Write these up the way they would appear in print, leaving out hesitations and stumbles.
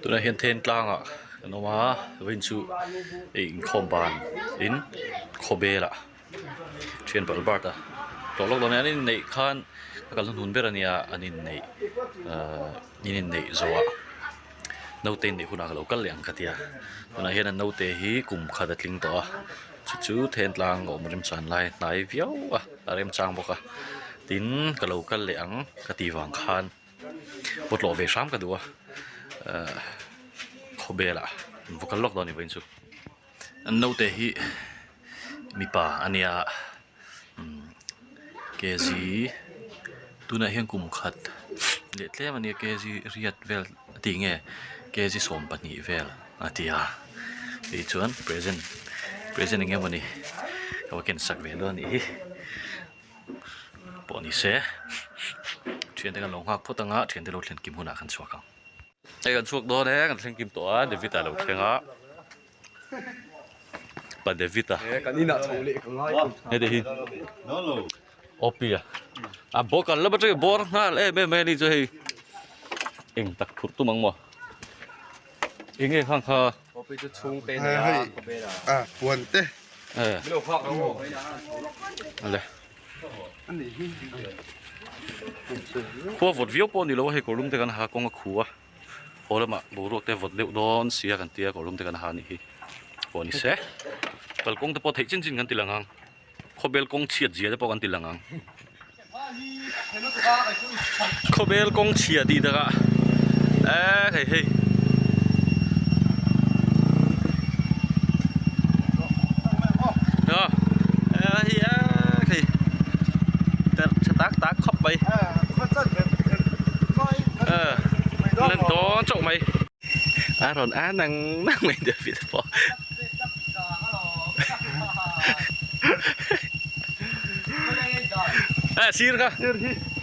Tunah hian then tlangah kan awm a vawiin chu hei inkhawm ban in khawbelah thian pa Albert a tlawh lawk dawn a ni an inneih khan a kalna hnun ber a nia an inneih ahh in inneih zawhah naute inneih hunah ka lo kal leh ang ka tia tunah hian an naute hi kum khat a tling tawh a chu chu then tlang a awm remchan lai hnai viau a a remchang bawk a tin ka lo kal leh ang ka tih vang khan. Pawtlawh ve hram ka duh a ahh khawbelah an va kal lawk dawn a ni vawiin chu an naute hi mipa a nia umm kg tunah hian kum khat leh tlem a nia kg riat vel a tih nge kg 12 vel a ti a tih chuan present present eng emawni ka va ken sak ve dawn a nih hi. Pawh ni se thiante kan lo nghak phawt anga thiante lo thlen kim hunah kan chhuak ang. Hei kan chhuak dawn e kan thleng kim tawh a David a lo thleng a pa David a heti hi OP a a bawk an la atangin bawr nghal em em mai a ni chu hei eng tak phurh tum ang maw eng nge khang kha Khua vawt viau pawh a ni lo a hei kawrlum te kan ha kawng a khu a haw lamah boruak te vawt deuh dawn sia kan tia kawrlum te kan ha a nih hi pawh a ni se kalkawng te pawh theih chin chin kan ti lang ang khawbel kawng chhiat zia te pawh kan ti lang ang khawbel kawng chhia tih takah eee hei hei. Tak tak khawp mai lên to chậu mày à rồi á năng năng mày được bị bỏ à sir ka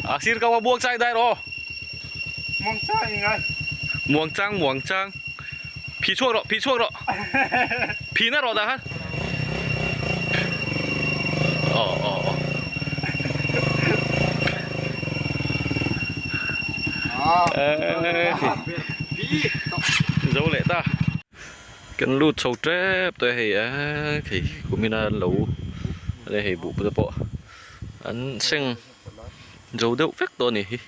à sir ka buông chai đây rồi muang chang muang chang phi chhuak rawh phi chhuak rawh phi na rawh dah khan aw aw aw zo leh ta kan lut chho tep tawh hei a hei kumina an lo hei buh te pawh an seng zo deuh vek tawh a ni hi.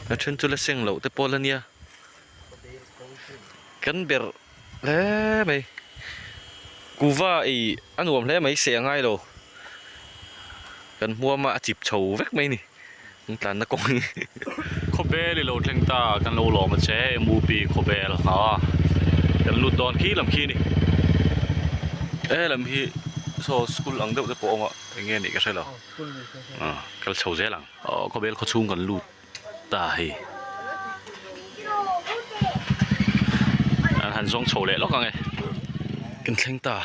A then chu la seng loh te pawh la nia kan ber hle mai kuva ei a nuam hle mai seh a ngai lo kan hmuam a a chip chho vek mai a ni an tlanna kawng hi. Khawbel i lo thleng ta kan lo lawm a che MUP khawbel a kan lut dawn khi lam khi a ni helam hi saw school ang deuh te pawh a awm a eng nge nih ka hre lo. Kal chho zel ang. Aw khawvel khaw chhung kan lut ta hei. An han zawng chho leh lawk ang e. Kan thleng ta.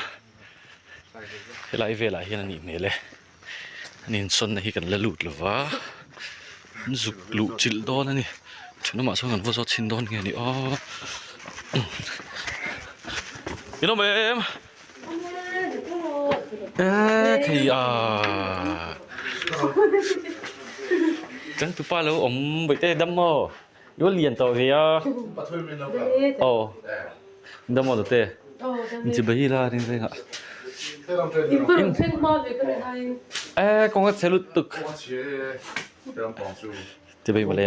Helai velah hian a nih hmel e. An insawnna hi kan la lut lo va. An zuk luh chilh dawn a ni. Thenawmah chuan kan va zawt chhin dawn nge ni aw. In awm em? Thei a changtupa lo awm vaih te dam maw i va lian tawh ve a aw dam maw te in chi bai la ring reng ah e kawng a chhe lutuk chi bai mawle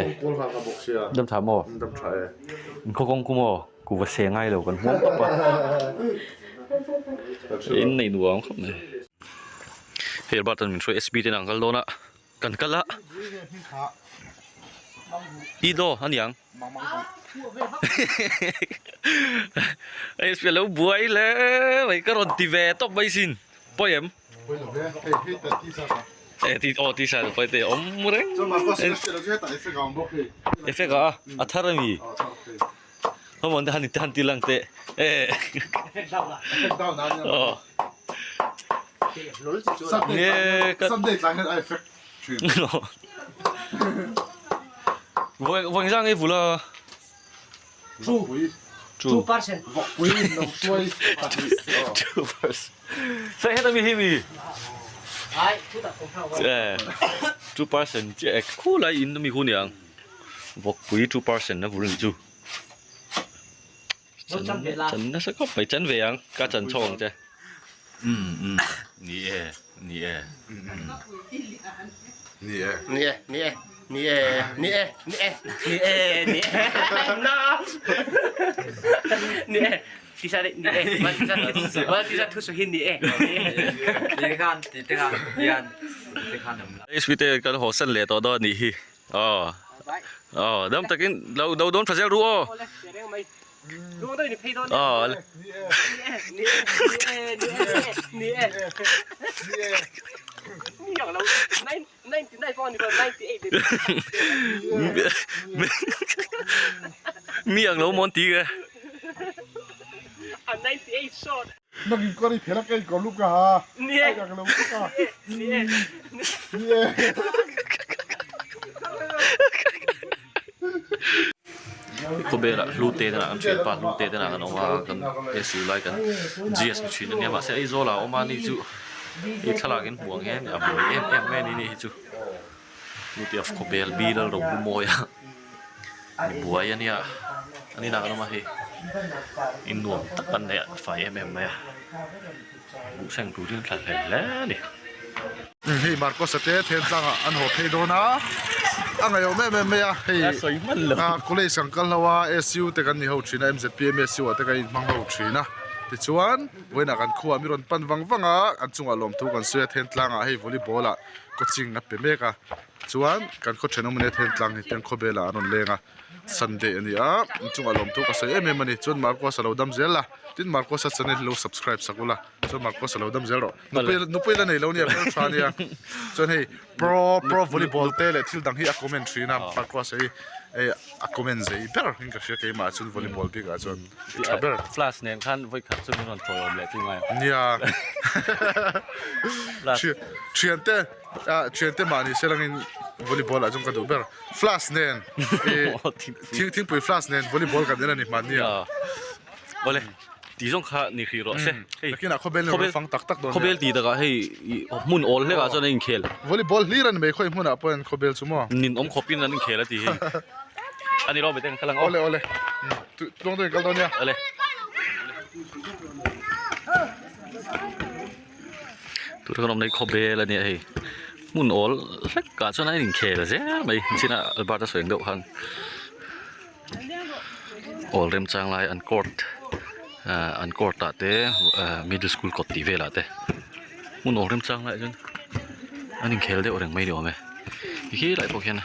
dam tha maw in khaw kawng ku maw. Kuva se ngai lo kan hmuam tawp a in nei nuam khawp mai hei Albert an min hruai SB te an kal dawn a kan kal a i do a niang SB a lo buai hle mai ka rawn ti ve tawp mai sin pawi em. Aw ti sa pawi te awm reng effect a a thar a mi. Come on, han han ti lang teh. Eh. Oh. Nge ka Sunday tlai hian a effect thin. Voi voi zang ei vula. Chu. 2%. Vawkpui in lo hruai pahnih. 2%. Sai heta mi hi mi. Ai, thu tak awm hau. Eh, 2% che ek khu lai in mi hu niang. Vawkpui 2% na vul ni chu. Chan ve la. Chan nasa khawp mai chan ve ang ka chan chhawk ang che. Um um ni e ni e. Ni e. Ni e ni e ni e ni e ni e ni e ni e na ni e tisa ni e ma tisa ma tisa thu su hin ni e Ti khan ti te khan hian ti khan awm la. Sweet te kan haw san leh tawh dawn a nih hi. Aw aw dam takin lo lo dawn tha zel ru aw. Aw Mi ang lo mawn ti ke. Nang in kawr i phel a kei kawr lup ka ha. Ai ka lo ka. Ni e. Khawvelah hlute te an thianpa hlute te an awm a kan SU lai kan GS ni thin ania mahse Aizawl ah a awm a ni chu hei thlalak in hmuh ang hian a buai em em mai a ni hi chu hlute of khawvel bi lal ro mawi a mi buai ania an inah an awm a hei in nuam tak an nei a fai em em mai a buhseng turin thla hlel hle a ni. Hei Marcos-a te Thentlang-ah an haw phei dawn a, a ngaihawm em em mai a, hei college kan kal ho a, SU te kan ni ho thin a, MZP MSU ah te kan inhmang ho thin a, tichuan vawiinah kan khuaah mi rawn pan vang vang a, an chungah lawmthu kan sawi a, Thentlang-ah hei volleyball ah coaching a pe mek a, chuan kan khaw thenawm ania Thentlang hi piang khawvelah an rawn leng a. Sunday a ni a, in chungah lawmthu ka sawi em em a ni. Chuan Marcos a lo dam zel a, tin Marcos a channel hi lo subscribe sak ula, chuan Marcos a lo dam zel rawh. Nupui nupui la nei lo nia hmeltha nia. Chuan hei pro pro volleyball te leh thil dang hi a comment thin a, Marcos a hi hei a comment zei ber in ka hria keimah chuan volleyball bikah chuan tha ber. Flash nen khan vawi khat chu min rawn chawi awm leh chu ngai. Nia. Thiante thiante mahni se langin volleyball ah chuan ka duh ber. Flash nen i thingpui flash nen volleyball kan en a ni hmanni a. Awle tih zawng kha ni hrih rawh se. Hei Nakinah khawbel ni rawn fang tak tak dawn nia. Khawbel tih takah hei hmun awl hlekah chuan a inkhel. Volleyball hlir a ni mai khawi hmunah pawh hian khawbel chu maw. Nin awm khawpin an inkhel a ti hei. A ni rawh bete kan kal ang aw. Awle awle tluang deuhin kal dawn nia. Awle. Tuna kan awmna hi khawbel a nia hei hmun awl hlek ah chuan a inkhel zel mai china Albert a sawi ang deuh khan awl remchang lai an court ah an court ah te ah middle school kawt tih velah te hmun awl remchang lai ah chuan an inkhel deuh reng mai ni awm e ti khilai pawh khian.